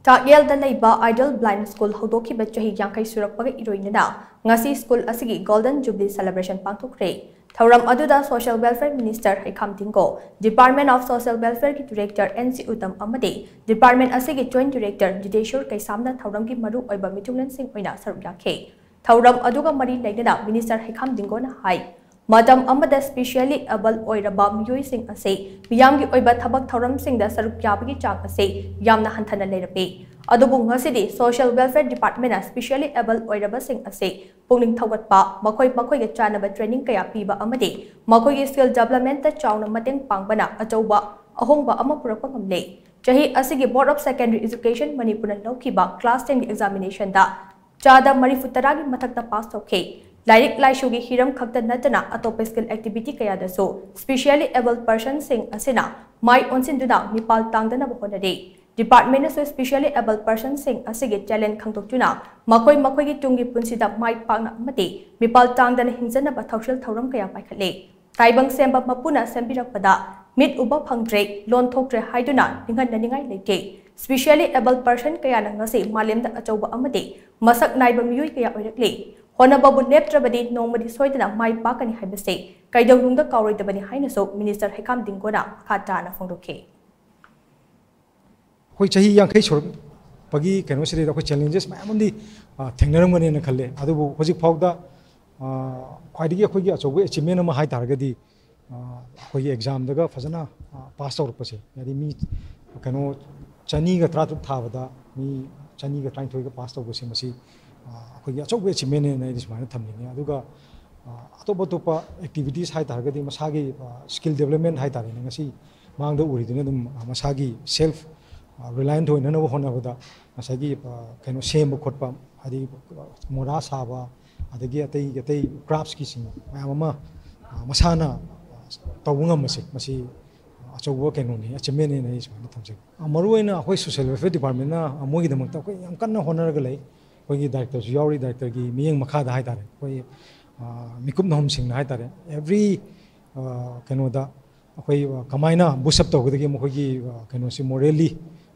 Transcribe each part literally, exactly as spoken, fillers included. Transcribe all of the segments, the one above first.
ꯇꯥꯛꯌꯦꯜꯗ ꯂꯩꯕ Ideal Blind School ꯍꯧꯗꯣꯛꯈꯤꯕ ꯆꯍꯤ ꯌꯥꯡꯈꯩ ꯁꯨꯔꯛꯄꯒ ꯏꯔꯣꯏꯅꯅ ꯉꯁꯤ ꯁ꯭ꯀꯨꯜ ꯑꯁꯤꯒꯤ Golden Jubilee Celebration ꯄꯥꯡꯊꯣꯛꯈ꯭ꯔꯦ꯫ ꯊꯧꯔꯝ ꯑꯗꯨꯗ Social Welfare Minister ꯍꯩꯈꯥꯝ ꯇꯤꯡꯒꯣ, Department of Social Welfare ꯒꯤ Director N C ꯎꯇꯝ ꯑꯃꯗꯤ Department ꯑꯁꯤꯒꯤ Joint Director ꯖꯤꯇꯦꯁꯣꯔ ꯀꯩꯁꯥꯝꯅ ꯊꯧꯔꯝꯒꯤ ꯃꯔꯨ ꯑꯣꯏꯕ ꯃꯤꯊꯨꯡꯂꯦꯟꯁꯤꯡ ꯑꯣꯏꯅ ꯁꯔꯨꯛ ꯌꯥꯈꯤ꯫ ꯊꯧꯔꯝ ꯑꯗꯨꯒ ꯃꯔꯤ ꯂꯩꯅꯅ Minister ꯍꯩꯈꯥꯝ ꯇꯤꯡꯒꯣꯅ ꯍꯥꯏ, ꯃꯇꯝ ꯑꯃꯗ specially able ꯑꯣꯏꯔꯕ ꯃꯤꯑꯣꯏꯁꯤꯡ ꯑꯁꯤ ꯃꯤꯌꯥꯝꯒꯤ ꯑꯣꯏꯕ ꯊꯕꯛ ꯊꯧꯔꯝꯁꯤꯡꯗ ꯁꯔꯨꯛ ꯌꯥꯕꯒꯤ ꯆꯥꯡ ꯑꯁꯤ ꯌꯥꯝꯅ ꯍꯟꯊꯅ ꯂꯩꯔꯝꯃꯤ꯫ ꯑꯗꯨꯕꯨ ꯉꯁꯤꯗꯤ Social Welfare Department ꯅ specially able ꯑꯣꯏꯔꯕꯁꯤꯡ ꯑꯁꯤ ꯄꯨꯛꯅꯤꯡ ꯊꯧꯒꯠꯄ, ꯃꯈꯣꯏ ꯃꯈꯣꯏꯒ ꯆꯥꯟꯅꯕ training ꯀꯌꯥ ꯄꯤꯕ ꯑꯃꯗꯤ ꯃꯈꯣꯏꯒꯤ skill development ꯇ ꯆꯥꯎꯅ ꯃꯇꯦꯡ ꯄꯥꯡꯕꯅ ꯑꯆꯧꯕ ꯑꯍꯣꯡꯕ ꯑꯃ ꯄꯨꯔꯛꯄ ꯉꯝꯂꯦ꯫ ꯆꯍꯤ ꯑꯁꯤꯒꯤ Board of Secondary Education ꯃꯅꯤꯄꯨꯔꯅ ꯂꯧꯈꯤꯕ class ten ꯒꯤ examination ꯗ ꯆꯥꯗ ꯃꯔꯤꯐꯨ ꯇꯔꯥꯒꯤ ꯃꯊꯛꯇ pass ꯇꯧꯈꯤ꯫ ꯂꯥꯏꯔꯤꯛ ꯂꯥꯏꯁꯨꯒꯤ ꯍꯤꯔꯝ ꯈꯛꯇ ꯅꯠꯇꯅ ꯑꯇꯣꯞꯄ skill activity ꯀꯌꯥꯗꯁꯨ specially able person ꯁꯤꯡ ꯑꯁꯤꯅ ꯃꯥꯏ ꯑꯣꯟꯁꯤꯟꯗꯨꯅ ꯃꯤꯄꯥꯜ ꯇꯥꯡꯗꯅꯕ ꯍꯣꯠꯅꯔꯤ꯫ Department ꯅꯁꯨ specially able person ꯁꯤꯡ ꯑꯁꯤꯒꯤ talent ꯈꯪꯗꯣꯛꯇꯨꯅ ꯃꯈꯣꯏ ꯃꯈꯣꯏꯒꯤ ꯇꯨꯡꯒꯤ ꯄꯨꯟꯁꯤꯗ ꯃꯥꯏ ꯄꯥꯛꯅ ꯑꯃꯗꯤ ꯃꯤꯄꯥꯜ ꯇꯥꯡꯗꯅ ꯍꯤꯡꯖꯅꯕ ꯊꯧꯁꯤꯜ ꯊꯧꯔꯝ ꯀꯌꯥ ꯄꯥꯏꯈꯠꯂꯤ꯫ ꯇꯥꯏꯕꯪ ꯁꯦꯝꯕ ꯃꯄꯨꯅ ꯁꯦꯝꯕꯤꯔꯛꯄꯗ ꯃꯤꯠ ꯎꯕ ꯐꯪꯗ꯭ꯔꯦ, ꯂꯣꯟ ꯊꯣꯛꯇ꯭ꯔꯦ ꯍꯥꯏꯗꯨꯅ ꯅꯤꯡꯍꯟꯅꯅꯤꯡꯉꯥꯏ ꯂꯩꯇꯦ꯫ Specially able person ꯀꯌꯥꯅ ꯉꯁꯤ ꯃꯥꯂꯦꯝꯗ ꯑꯆꯧꯕ ꯑꯃꯗꯤ ꯃꯁꯛ ꯅꯥꯏꯕ ꯃꯤꯑꯣꯏ ꯀꯌꯥ ꯑꯣꯏꯔꯛꯂꯤ꯫ ꯍꯣꯠꯅꯕꯕꯨ ꯂꯦꯞꯇ꯭ꯔꯕꯗꯤ ꯅꯣꯡꯃꯗꯤ ꯁꯣꯏꯗꯅ ꯃꯥꯏ ꯄꯥꯛꯀꯅꯤ ꯍꯥꯏꯕꯁꯤ ꯀꯩꯗꯧꯅꯨꯡꯗ ꯀꯥꯎꯔꯣꯏꯗꯕꯅꯤ ꯍꯥꯏꯅꯁꯨ Minister ꯍꯩꯈꯥꯝ ꯇꯤꯡꯒꯣꯅ ꯃꯈꯥ ꯇꯥꯅ ꯐꯣꯡꯗꯣꯛꯈꯤ꯫ ꯑꯩꯈꯣꯏ ꯆꯍꯤ ꯌꯥꯡꯈꯩ ꯁꯨꯔꯛꯄꯒꯤ ꯀꯩꯅꯣꯁꯤꯗꯩꯗ ꯑꯩꯈꯣꯏ challenges ꯃꯌꯥꯝ ꯑꯃꯗꯤ, ꯑ, ꯊꯦꯡꯅꯔꯝꯒꯅꯦꯅ ꯈꯜꯂꯦ꯫ ꯑꯗꯨꯕꯨ ꯍꯧꯖꯤꯛ ꯐꯥꯎꯗ, ꯑ, ꯈ꯭ꯋꯥꯏꯗꯒꯤ ꯑꯩꯈꯣꯏꯒꯤ ꯑꯆꯧꯕ achievement ꯑꯃ ꯍꯥꯏ ꯇꯥꯔꯒꯗꯤ, ꯑ, ꯑꯩꯈꯣꯏꯒꯤ exam ꯗꯒ ꯐꯖꯅ, ꯑ, pass ꯇꯧꯔꯛꯄꯁꯦ, ꯍꯥꯏꯗꯤ ꯃꯤ ꯀꯩꯅꯣ ꯆꯅꯤꯒ ꯇꯔꯥꯇꯔꯨꯛ ꯊꯥꯕꯗ ꯃꯤ ꯆꯅꯤꯒ ꯇꯔꯥꯅꯤꯊꯣꯏꯒ pass ꯇꯧꯕꯁꯦ, ꯃꯁꯤ, ꯑ, ꯑꯩꯈꯣꯏꯒꯤ ꯑꯆꯧꯕ achievement ꯅꯦꯅ ꯑꯩꯗꯤ ꯁꯨꯃꯥꯏꯅ ꯊꯝꯅꯤꯡꯉꯤ꯫ ꯑꯗꯨꯒ, ꯑ, ꯑꯇꯣꯞ ꯑꯇꯣꯞꯄ activities ꯍꯥꯏ ꯇꯥꯔꯒꯗꯤ ꯃꯁꯥꯒꯤ, ꯑ, skill development ꯍꯥꯏ ꯇꯥꯔꯦꯅꯦ, ꯉꯁꯤ ꯃꯥꯡꯗ ꯎꯔꯤꯗꯨꯅ ꯑꯗꯨꯝ, ꯑ, ꯃꯁꯥꯒꯤ self, ꯑ, reliant ꯑꯣꯏꯅꯅꯕ ꯍꯣꯠꯅꯕꯗ ꯉꯁꯥꯏꯒꯤ, ꯑ, ꯀꯩꯅꯣ ꯁꯦꯝꯕ ꯈꯣꯠꯄ, ꯍꯥꯏꯗꯤ, ꯑ, ꯃꯣꯔꯥ ꯁꯥꯕ, ꯑꯗꯒꯤ ꯑꯇꯩ ꯑꯇꯩ crafts ꯀꯤꯁꯤꯡ ꯃꯌꯥꯝ ꯑꯃ, ꯑ, ꯃꯁꯥꯅ, ꯑ, ꯇꯧꯕ ꯉꯝꯕꯁꯦ, ꯃꯁꯤ ꯑꯆꯧꯕ ꯀꯩꯅꯣꯅꯤ, achievement ꯅꯦꯅ ꯑꯩ ꯁꯨꯃꯥꯏꯅ ꯊꯝꯖꯒꯦ꯫ ꯑ, ꯃꯔꯨꯑꯣꯏꯅ ꯑꯩꯈꯣꯏ Social Welfare Department ꯅ, ꯑ, ꯃꯣꯏꯒꯤꯗꯃꯛꯇ ꯑꯩꯈꯣꯏ ꯌꯥꯝ ꯀꯟꯅ ꯍꯣꯠꯅꯔꯒ ꯂꯩ꯫ ꯑꯩꯈꯣꯏꯒꯤ director ꯁꯨ ꯌꯥꯎꯔꯤ, director ꯒꯤ ꯃꯤꯠꯌꯦꯡ ꯃꯈꯥꯗ ꯍꯥꯏ ꯇꯥꯔꯦ, ꯑꯩꯈꯣꯏ, ꯑ, ꯃꯤꯀꯨꯞ ꯅꯍꯨꯝꯁꯤꯡꯅ ꯍꯥꯏ ꯇꯥꯔꯦ, every, ꯑ, ꯀꯩꯅꯣꯗ ꯑꯩꯈꯣꯏ, ꯑ, ꯀꯃꯥꯏꯅ boost up ꯇꯧꯒꯗꯒꯦ, ꯃꯈꯣꯏꯒꯤ, ꯑ, ꯀꯩꯅꯣꯁꯤ morally,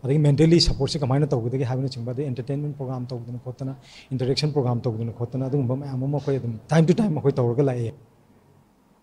ꯑꯗꯒꯤ mentally supportꯁꯦ ꯀꯃꯥꯏꯅ ꯇꯧꯒꯗꯒꯦ ꯍꯥꯏꯕꯅꯆꯤꯡꯕ, ꯑꯗꯩ entertainment program ꯇꯧꯗꯅ ꯈꯣꯠꯇꯅ, interaction program ꯇꯧꯗꯅ ꯈꯣꯠꯇꯅ, ꯑꯗꯨꯒꯨꯝꯕ ꯃꯌꯥꯝ ꯑꯃ ꯑꯩꯈꯣꯏ ꯑꯗꯨꯝ time to time ꯑꯩꯈꯣꯏ ꯇꯧꯔꯒ ꯂꯥꯛꯑꯦ꯫